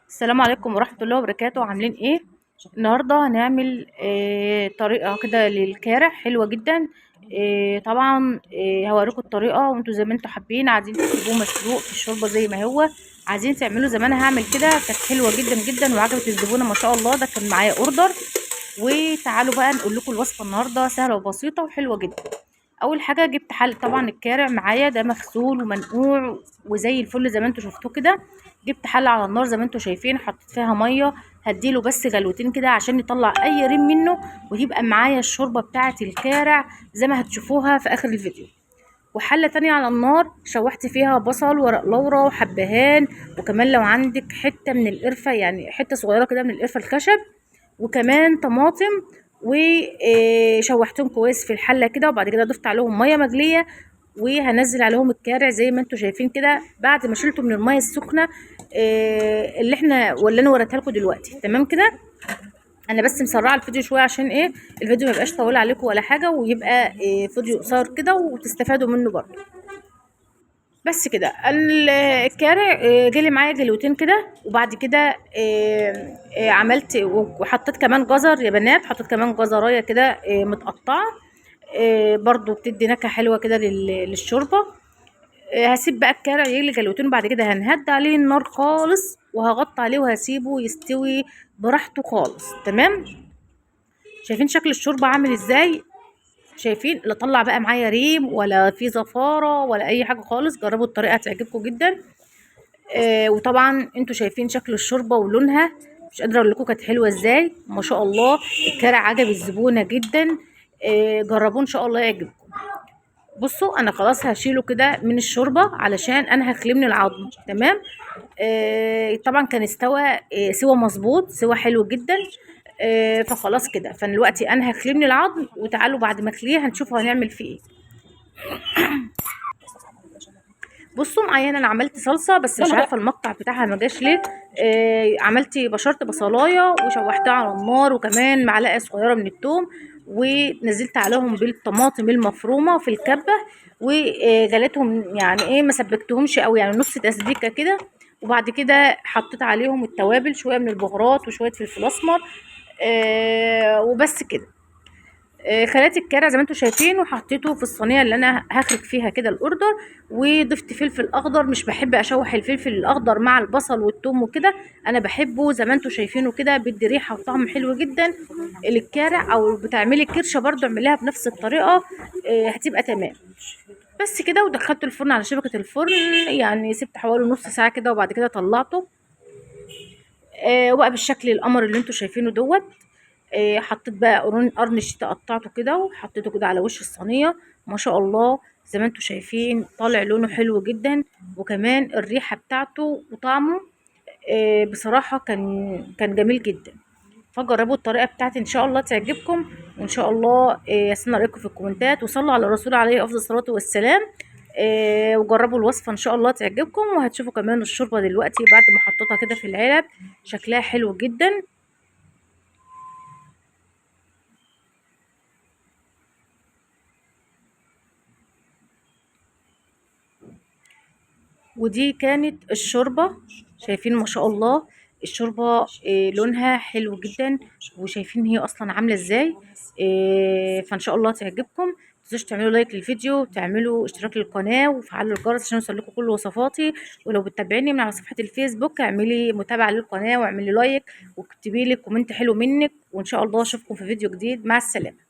السلام عليكم ورحمة الله وبركاته. عاملين ايه النهاردة؟ هنعمل طريقة كده للكارع حلوة جدا. طبعا هوريكم الطريقة، وانتوا زي ما انتوا حابين، عايزين تسيبوه مسلوق في الشوربة زي ما هو، عايزين تعملوه زي ما انا هعمل كده. كانت حلوة جدا جدا وعجبت الزبونة ما شاء الله. ده كان معايا order. وتعالوا بقى نقول لكم الوصفة النهاردة، سهلة وبسيطة وحلوة جدا. اول حاجة جبت حل، طبعا الكارع معايا ده مغسول ومنقوع وزي الفل زي ما انتوا شفتوه كده. جبت حله على النار زي ما انتوا شايفين، حطيت فيها مية، هديله بس غلوتين كده عشان يطلع اي ريم منه، ويبقى معايا الشوربة بتاعه الكارع زي ما هتشوفوها في اخر الفيديو. وحله تانية على النار شوحت فيها بصل ورق لورا وحبهان، وكمان لو عندك حتة من القرفه، يعني حتة صغيرة كده من القرفه الخشب، وكمان طماطم، وشوحتهم كويس في الحلة كده. وبعد كده ضفت عليهم مية مغليه، وهنزل عليهم الكارع زي ما انتم شايفين كده بعد ما شلته من المية السخنة اللي احنا واللي انا وريتها لكم دلوقتي. تمام كده، انا بس مسرعة الفيديو شوية عشان ايه الفيديو ما يبقاش طويل عليكم ولا حاجة، ويبقى فيديو قصير كده وتستفادوا منه برده. بس كده الكارع جالي معايا جلوتين كده. وبعد كده عملت وحطيت كمان جزر يا بنات، حطيت كمان جزرايه كده متقطعه، برضو بتدي نكهة حلوة كده للشوربه. هسيب بقى الكارع يغلي جلوتين، وبعد كده هنهد عليه النار خالص وهغطي عليه وهسيبه يستوي براحته خالص. تمام، شايفين شكل الشوربة عامل ازاي؟ شايفين؟ لا طلع بقى معايا ريم ولا في زفاره ولا اي حاجة خالص. جربوا الطريقة هتعجبكم جدا. وطبعا انتوا شايفين شكل الشوربة ولونها، مش قادرة اقول لكم كانت حلوة ازاي ما شاء الله. الكارع عجب الزبونه جدا. جربوه ان شاء الله يعجبكم. بصوا انا خلاص هشيله كده من الشوربة علشان انا هخليه من العظم. تمام، طبعا كان استوى سوى مظبوط، سوى حلو جدا. فخلاص كده، فدلوقتي انا هخليه من العظم، وتعالوا بعد ما اخليه هنشوف هنعمل فيه ايه. بصوا معايا انا عملت صلصه، بس مش عارفه المقطع بتاعها ما جاش ليه. عملت بشرت بصلايه وشوحتها على النار، وكمان معلقه صغيرة من الثوم، ونزلت عليهم بالطماطم المفرومه في الكبه، وغليتهم يعني ايه ما سبكتهمش قوي، يعني نص تسبيكه كده. وبعد كده حطيت عليهم التوابل، شوية من البهارات وشوية فلفل اسمر، وبس كده. خليت الكارع زي ما انتم شايفين، وحطيته في الصينية اللي انا هخرج فيها كده ال order، وضفت فلفل اخضر. مش بحب اشوح الفلفل الاخضر مع البصل والثوم وكده، انا بحبه زي ما انتم شايفينه كده، بيدي ريحه وطعم حلو جدا للكارع. او بتعملي الكرشه برده اعمليها بنفس الطريقة، هتبقى تمام. بس كده. ودخلته الفرن على شبكة الفرن، يعني سبت حوالي نص ساعة كده، وبعد كده طلعته. وبقى بالشكل القمر اللي انتم شايفينه دوت. حطيت بقى قرن الشيتا، قطعته كده وحطيته كده على وش الصينية. ما شاء الله زي ما انتم شايفين طالع لونه حلو جدا، وكمان الريحة بتاعته وطعمه بصراحة كان جميل جدا. فجربوا الطريقة بتاعتي ان شاء الله تعجبكم، وان شاء الله استنى رايكم في الكومنتات، وصلوا على الرسول عليه افضل الصلاة والسلام. وجربوا الوصفة ان شاء الله تعجبكم. وهتشوفوا كمان الشوربة دلوقتي بعد ما حطيتها كده في العلب، شكلها حلو جدا. ودي كانت الشوربة، شايفين ما شاء الله الشوربة لونها حلو جدا، وشايفين هي اصلا عاملة ازاي. فان شاء الله تعجبكم. متنسوش تعملوا like للفيديو، وتعملوا اشتراك للقناة، وفعلوا الجرس عشان يوصل لكم كل وصفاتي. ولو بتتابعيني من على صفحة الفيسبوك اعملي متابعة للقناة، واعملي like، واكتبي لي comment حلو منك. وان شاء الله اشوفكم في فيديو جديد. مع السلامة.